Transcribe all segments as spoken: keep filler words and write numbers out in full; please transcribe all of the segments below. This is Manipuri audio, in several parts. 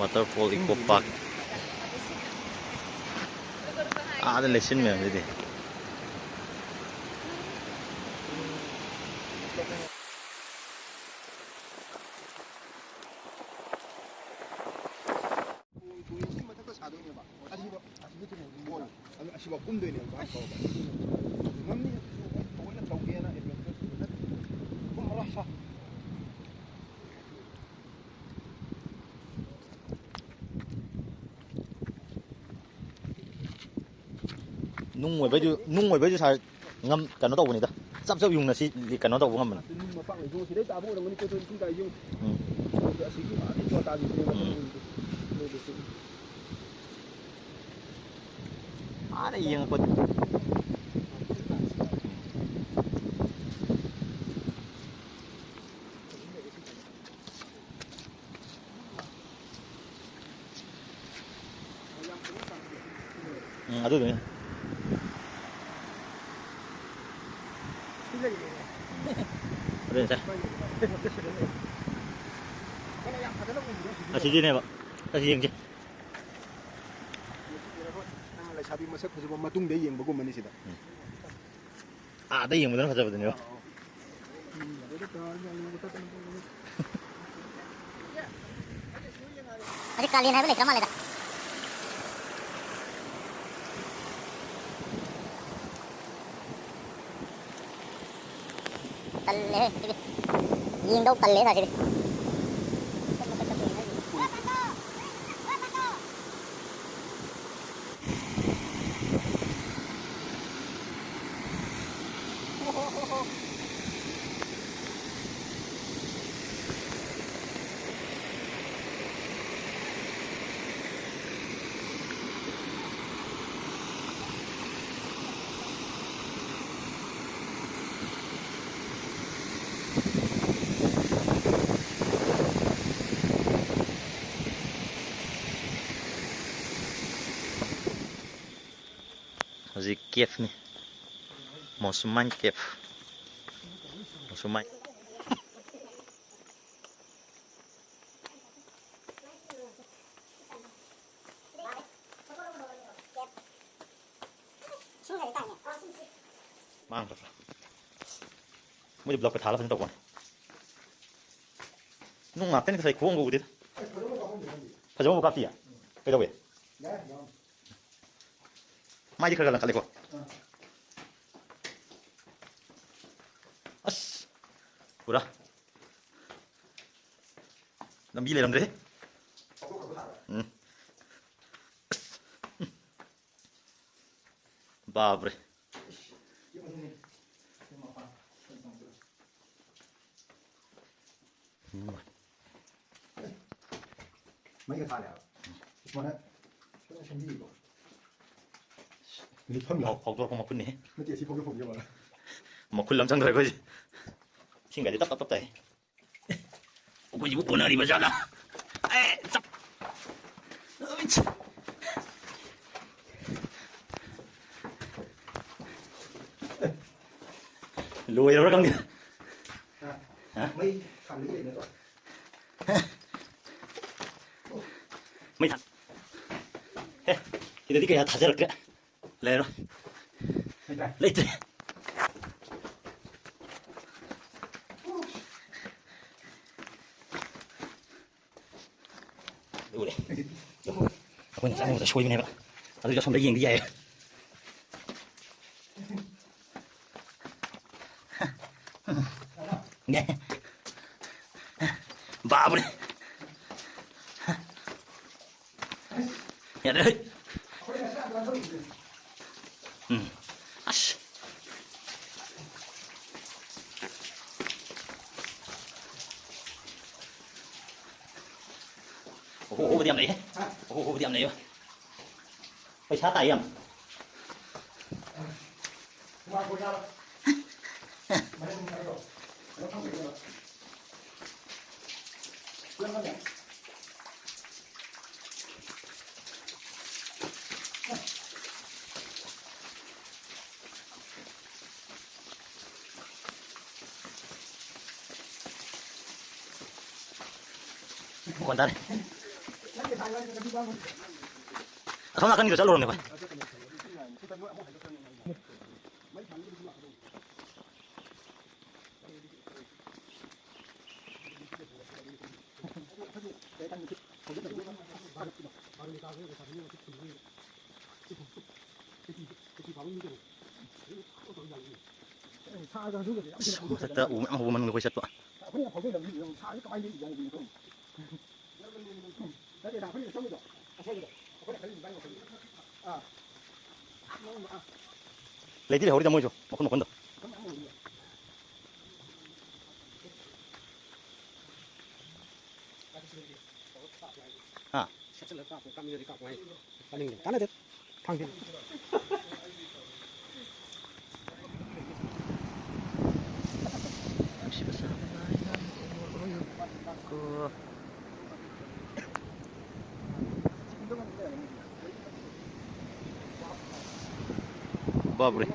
Waterfall Eco Park. ꯑꯥꯗ ꯂꯩꯆꯤꯟ ꯃꯌꯥꯝꯁꯤꯗꯤ꯫ ꯇꯨꯔꯦꯟꯁꯤꯒꯤ ꯃꯊꯛꯇ ꯁꯥꯗꯣꯏꯅꯦꯕ꯫ ꯑꯁꯤꯕ, ꯑꯁꯤꯕ ꯇꯨꯔꯦꯟꯁꯤ ꯃꯣꯏ꯫ ꯑꯗꯨ ꯑꯁꯤꯐꯥꯎ ꯀꯨꯝꯗꯣꯏꯅꯦꯕ, ꯚꯥꯏ, ꯀꯧꯔꯒ꯫ ꯉꯝꯅꯤ, ꯊꯑꯣꯏꯅ ꯇꯧꯒꯦꯅ adventure ꯅꯠꯇꯦ꯫ ꯀꯨꯝꯃꯔꯣꯏ, ꯁꯥ꯫ ꯅꯨꯡ ꯑꯣꯏꯕꯩꯁꯨ, ꯅꯨꯡ ꯑꯣꯏꯕꯩꯁꯨ ꯁꯥꯔ ꯉꯝ-, ꯀꯩꯅꯣ ꯇꯧꯕꯅꯤꯗ꯫ ꯆꯞ ꯆꯞ ꯌꯨꯡꯅ ꯁꯤ ꯀꯩꯅꯣ ꯇꯧꯕ ꯉꯝꯕꯅꯤ꯫ ꯑꯗꯨ ꯅꯨꯡ ꯃꯄꯥꯛ ꯂꯩꯕꯣ꯫ ꯁꯤꯗꯩ ꯇꯥꯕ ꯑꯣꯏꯔꯝꯒꯅꯤ, ꯀꯣꯏꯊꯣꯛ ꯏꯁꯤꯡ ꯇꯥꯏꯁꯦ꯫ ꯎꯝ꯫ ꯑꯁꯤꯒꯤ ꯃꯥꯗꯤ ꯄꯣꯠ ꯇꯥꯈꯤꯕꯅꯦꯕ꯫ ꯎꯝ꯫ ꯑꯥꯗ ꯌꯦꯡꯉꯛꯄꯗꯤ꯫ ꯎꯝ, ꯑꯗꯨꯗꯨꯅꯤ꯫ ꯑꯗꯨꯅꯤ, ꯁꯥꯔ꯫ ꯑꯁꯤꯗꯤꯅꯦꯕ꯫ ꯑꯁꯤ ꯌꯦꯡꯁꯤ꯫ ꯅꯪ ꯂꯩꯁꯥꯕꯤ ꯃꯁꯛ ꯐꯖꯕ ꯃꯇꯨꯡꯗ ꯌꯦꯡꯕꯒꯨꯝꯕꯅꯤ ꯁꯤꯗ꯫ ꯎꯝ꯫ ꯑꯥꯗ ꯌꯦꯡꯕꯗꯅ ꯐꯖꯕꯗꯨꯅꯦꯕ꯫ ꯍꯧꯖꯤꯛ ꯀꯥꯂꯦꯟ ꯍꯥꯏꯕ ꯂꯩꯇ꯭ꯔ ꯃꯥꯜꯂꯦꯗ꯫ ꯇꯜꯂꯦꯍꯦ ꯁꯤꯗꯤ꯫ ꯌꯦꯡꯗꯧ ꯇꯜꯂꯦ ꯁꯤꯗꯤ꯫ ꯍꯧꯖꯤꯛ caveꯅꯤ꯫ ꯃꯣꯁꯨꯃꯥꯏꯟ cave꯫ ꯃꯣꯁꯨꯃꯥꯏꯟ꯫ ꯃꯣꯏꯗꯤ ꯕ꯭ꯂꯣꯛꯀ ꯊꯥꯜꯂ ꯐꯖꯅ ꯇꯧꯕꯅꯤ꯫ ꯅꯨꯡ ꯉꯥꯛꯇꯅꯤ ꯉꯁꯥꯏ ꯈꯨꯍꯣꯡꯒ ꯎꯗꯦꯗ꯫ ꯐꯖꯕ ꯑꯃ ꯀꯥꯞꯇꯤꯌꯦ꯫ ꯀꯩꯗꯧꯋꯦ? ꯃꯥꯏꯗꯤ ꯈꯔ ꯈꯔ ꯂꯪꯈꯠꯂꯦꯀꯣ꯫ ꯑꯁ! ꯄꯨꯔꯥ ꯂꯝꯕꯤ ꯂꯩꯔꯝꯗ꯭ꯔꯦ꯫ ꯎꯝ꯫ ꯕꯥꯕ꯭ꯔꯦ꯫ ꯎꯝ꯫ ꯃꯩꯒ ꯊꯥꯜꯂꯦ ꯍꯥꯏꯕ꯫ ꯁꯨꯃꯥꯏꯅ ꯐꯖꯅ ꯁꯦꯝꯕꯤꯔꯤꯀꯣ꯫ ꯂꯤꯠꯐꯝ ꯂꯥ? ꯐꯥꯎ-, ꯐꯥꯎꯗꯣꯔꯛꯄ ꯃꯈꯨꯟꯅꯤ꯫ ꯅꯠꯇꯦ, ꯑꯁꯤ ꯐꯥꯎꯗꯣꯛꯐꯝꯅꯦ ꯃꯥꯅ꯫ ꯃꯈꯨꯜ ꯑꯃ ꯆꯪꯈ꯭ꯔꯦ ꯑꯩꯈꯣꯏꯁꯦ꯫ ꯏꯁꯤꯡꯒꯗꯤ ꯇꯞ ꯇꯞ ꯇꯞ ꯇꯥꯏ꯫ ꯑꯩꯈꯣꯏꯁꯤꯕꯨ ꯀꯣꯟꯅꯔꯤꯕ ꯖꯥꯠꯂꯥ? ꯑꯦ, ꯆꯞ-, ꯂꯣꯏꯔꯕ꯭ꯔꯥ ꯈꯪꯗꯦ꯫ ꯍꯥ? ꯍꯥ? ꯃꯩ ꯊꯥꯟꯕꯒꯤ ꯂꯩ ꯅꯠꯇ꯭ꯔꯣ? ꯃꯩ ꯊꯥꯟ-, ꯑꯦ, ꯁꯤꯗꯗꯤ ꯀꯌꯥ ꯊꯥꯖꯔꯛꯇ꯭ꯔꯦ꯫ ꯂꯩꯔꯣꯏ꯫ ꯂꯩꯇ꯭ꯔꯦ꯫ ꯂꯩꯇ꯭ꯔꯦ꯫ ꯎꯔꯦ꯫ ꯑꯩꯈꯣꯏꯅ ꯆꯪꯉꯨꯕꯗ ꯁꯣꯏꯕꯅꯦꯕ꯫ ꯑꯗꯨꯗꯤ ꯑꯁꯣꯝꯗ ꯌꯦꯡꯕ ꯌꯥꯏꯌꯦ꯫ ꯕꯥꯕ꯭ꯔꯦ꯫ ꯌꯥꯗ꯭ꯔꯦ꯫ ꯎꯝ꯫ ꯑꯁ꯫ ꯑꯣꯍꯣ, ꯑꯣꯍꯣꯕꯨꯗꯤ ꯌꯥꯝ ꯂꯩꯍꯦ꯫ ꯑꯣꯍꯣ, ꯑꯣꯍꯣꯕꯨꯗꯤ ꯌꯥꯝ ꯂꯩꯌꯦ꯫ ꯄꯩꯁꯥ ꯇꯥꯏ ꯌꯥꯝ꯫ ꯃꯈꯣꯟ ꯇꯥꯔꯦ꯫ ꯑꯁꯣꯝ ꯅꯥꯀꯟꯒꯤꯗꯣ ꯆꯠꯂꯨꯔꯝꯅꯦ ꯑꯩꯈꯣꯏ꯫ ꯃꯩ ꯊꯥꯟꯕꯗꯁꯨ ꯂꯥꯛꯀꯗꯧꯕ꯫ ꯃꯊꯛꯇ ꯎ ꯃꯌꯥꯝ ꯍꯧꯕ ꯃꯅꯨꯡꯗ ꯑꯩꯈꯣꯏ ꯆꯠꯄ꯫ ꯂꯩꯗꯤ ꯂꯩꯍꯧꯔꯤꯗ ꯃꯣꯏꯁꯨ ꯃꯈꯨꯟ ꯃꯈꯨꯟꯗꯣ꯫ ꯍꯥ? ꯀꯥꯟꯅꯗꯦ꯫ ꯊꯥꯡꯖꯤꯡ꯫ ꯀꯣ꯫ ꯕꯥꯞꯔꯦ꯫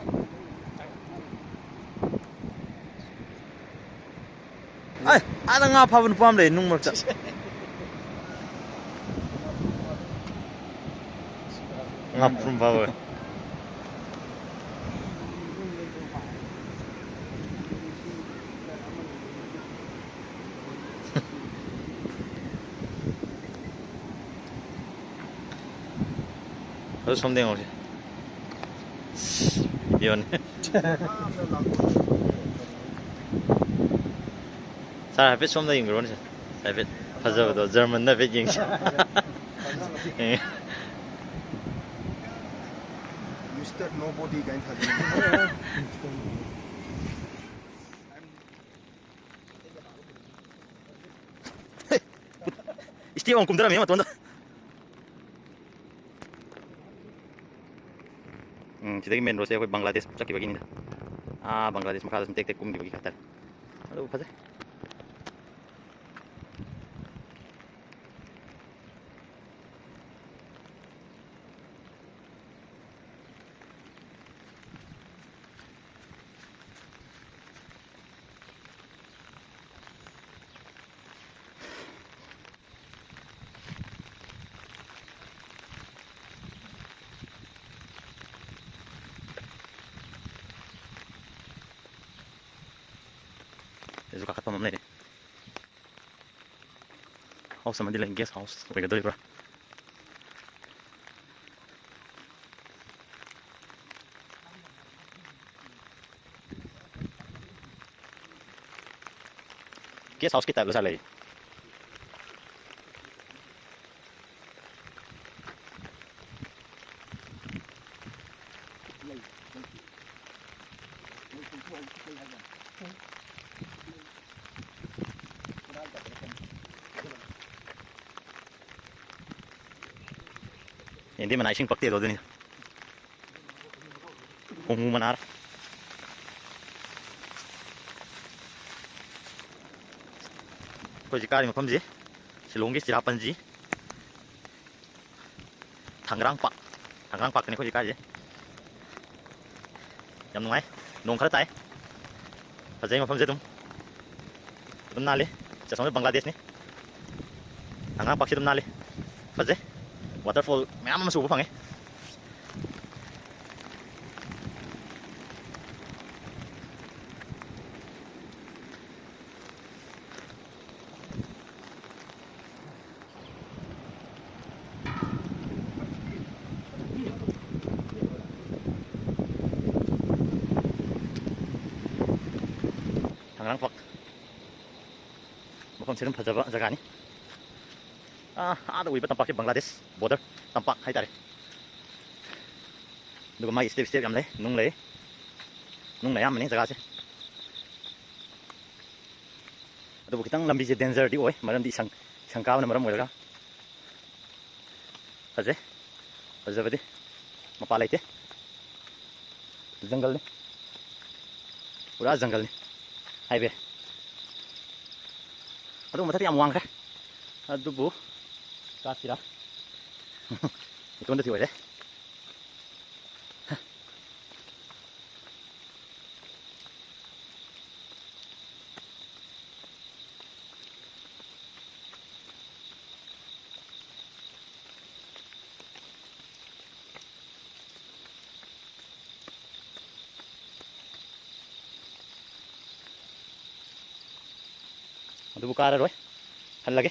ꯑꯩ ꯑꯥꯗ ꯉꯥ ꯐꯥꯕ ꯅꯨꯄꯥ ꯑꯃ ꯂꯩ ꯅꯨꯡ ꯃꯔꯛꯇ꯫ ꯉꯥꯄ꯭ꯔꯨꯝ ꯐꯥꯕ꯫ ꯑꯗꯨ ꯁꯣꯝꯗ ꯌꯦꯡꯉꯨꯁꯦ꯫ ꯚꯤꯗꯤꯑꯣꯅꯤ꯫ ꯁꯥꯔ, ꯍꯥꯏꯐꯦꯠ ꯁꯣꯝꯗ ꯌꯦꯡꯕꯤꯔꯣꯅꯦ, ꯁꯥꯔ꯫ ꯍꯥꯏꯐꯦꯠ ꯐꯖꯕꯗꯣ, ꯖꯔꯃꯟꯗ ꯍꯥꯏꯐꯦꯠ ꯌꯦꯡꯁꯤ꯫ ꯃꯤꯁꯇꯔ ꯅꯣꯕꯣꯗꯤ ꯀꯥꯏꯅ ꯊꯥꯖꯤꯟꯕ꯫ ꯏꯁꯇꯦꯞ ꯑꯃ ꯀꯨꯝꯊꯔꯝꯃꯦ ꯃꯇꯣꯟꯗ꯫ ꯎꯝ, ꯁꯤꯗꯒꯤ ꯃꯦꯟ ꯔꯣꯗꯁꯦ ꯑꯩꯈꯣꯏ ꯕꯪꯒ꯭ꯂꯥꯗꯦꯁ ꯆꯠꯈꯤꯕꯒꯤꯅꯤꯗ꯫ ꯑꯥ, ꯕꯪꯒ꯭ꯂꯥꯗꯦꯁ ꯃꯈꯥꯗ ꯁꯨꯝ ꯇꯦꯛ ꯇꯦꯛ ꯀꯨꯝꯈꯤꯕꯒꯤ ꯍꯥꯏꯇꯥꯔꯦ꯫ ꯑꯗꯨ ꯐꯖꯩ꯫ ꯁꯤꯗꯁꯨ ꯀꯥꯈꯠꯐꯝ ꯑꯃ ꯂꯩꯔꯦ꯫ ꯍꯥꯎꯁ ꯑꯃꯗꯤ ꯂꯩ, ꯒꯦꯁ ꯍꯥꯎꯁ ꯑꯣꯏꯒꯗꯣꯔꯤꯕ꯭ꯔꯥ? Guest house ꯀꯤ type ꯂ ꯁꯥ ꯂꯩ꯫ ꯌꯦꯟꯗꯦꯝ ꯃꯅꯥ ꯏꯁꯤꯡ ꯄꯛꯇꯦꯗꯣ ꯑꯗꯨꯅꯤ꯫ ꯍꯣꯡꯃꯨ ꯃꯅꯥꯔ꯫ ꯑꯩꯈꯣꯏ ꯍꯧꯖꯤꯛ ꯀꯥꯔꯤ ꯃꯐꯝꯁꯤ ꯁꯤꯂꯣꯡꯒꯤ ꯆꯤꯔꯥꯄꯟꯖꯤ ꯊꯪꯒ꯭ꯔꯥꯡ ꯄꯥꯛ, ꯊꯪꯒ꯭ꯔꯥꯡ ꯄꯥꯛꯇꯅꯤ ꯑꯩꯈꯣꯏ ꯍꯧꯖꯤꯛ ꯀꯥꯔꯤꯁꯦ꯫ ꯌꯥꯝ ꯅꯨꯡꯉꯥꯏ, ꯅꯣꯡ ꯈꯔ ꯇꯥꯏ꯫ ꯐꯖꯩ ꯃꯐꯝꯁꯦ ꯑꯗꯨꯝ꯫ ꯑꯗꯨꯝ ꯅꯥꯜꯂꯤ꯫ ꯆꯠꯁꯣꯝꯗ ꯕꯪꯒ꯭ꯂꯥꯗꯦꯁꯅꯤ꯫ ꯊꯪꯒ꯭ꯔꯥꯡ ꯄꯥꯛꯁꯤ ꯑꯗꯨꯝ ꯅꯥꯜꯂꯤ꯫ ꯐꯖꯩ꯫ Waterfall ꯃꯌꯥꯝ ꯑꯃꯁꯨ ꯎꯕ ꯐꯪꯉꯤ꯫ ꯊꯪꯒ꯭ꯔꯥꯡ ꯄꯥꯛ꯫ ꯃꯐꯝꯁꯦ ꯑꯗꯨꯝ ꯐꯖꯕ ꯖꯒꯥꯅꯤ꯫ ꯑꯥ, ꯑꯥꯗ ꯎꯔꯤꯕ ꯇꯝꯄꯥꯛꯁꯦ ꯕꯪꯒ꯭ꯂꯥꯗꯦꯁ border ꯇꯝꯄꯥꯛ ꯍꯥꯏꯇꯥꯔꯦ꯫ ꯑꯗꯨꯒ ꯃꯥꯒꯤ step step ꯌꯥꯝ ꯂꯩ, ꯅꯨꯡ ꯂꯩ, ꯅꯨꯡꯅ ꯑꯌꯥꯝꯕꯅꯤ ꯖꯒꯥꯁꯦ꯫ ꯑꯗꯨꯕꯨ ꯈꯤꯇꯪ ꯂꯝꯕꯤꯁꯦ danger ꯗꯤ ꯑꯣꯏ, ꯃꯔꯝꯗꯤ ꯏꯁꯪ, ꯏꯁꯪ ꯀꯥꯕꯅ ꯃꯔꯝ ꯑꯣꯏꯔꯒ꯫ ꯐꯖꯩ, ꯐꯖꯕꯗꯤ ꯃꯄꯥ ꯂꯩꯇꯦ꯫ Jungle ꯅꯤ, ꯄꯨꯔꯥ jungle ꯅꯤ, highway꯫ ꯑꯗꯨ ꯃꯊꯛꯇ ꯌꯥꯝ ꯋꯥꯡꯈ꯭ꯔꯦ, ꯑꯗꯨꯕꯨ ꯀꯥꯁꯤꯔꯥ? ꯏꯇꯣꯟꯗꯗꯤ ꯑꯣꯏꯔꯦ꯫ ꯑꯗꯨꯕꯨ ꯀꯥꯔꯔꯣꯏ, ꯍꯜꯂꯒꯦ꯫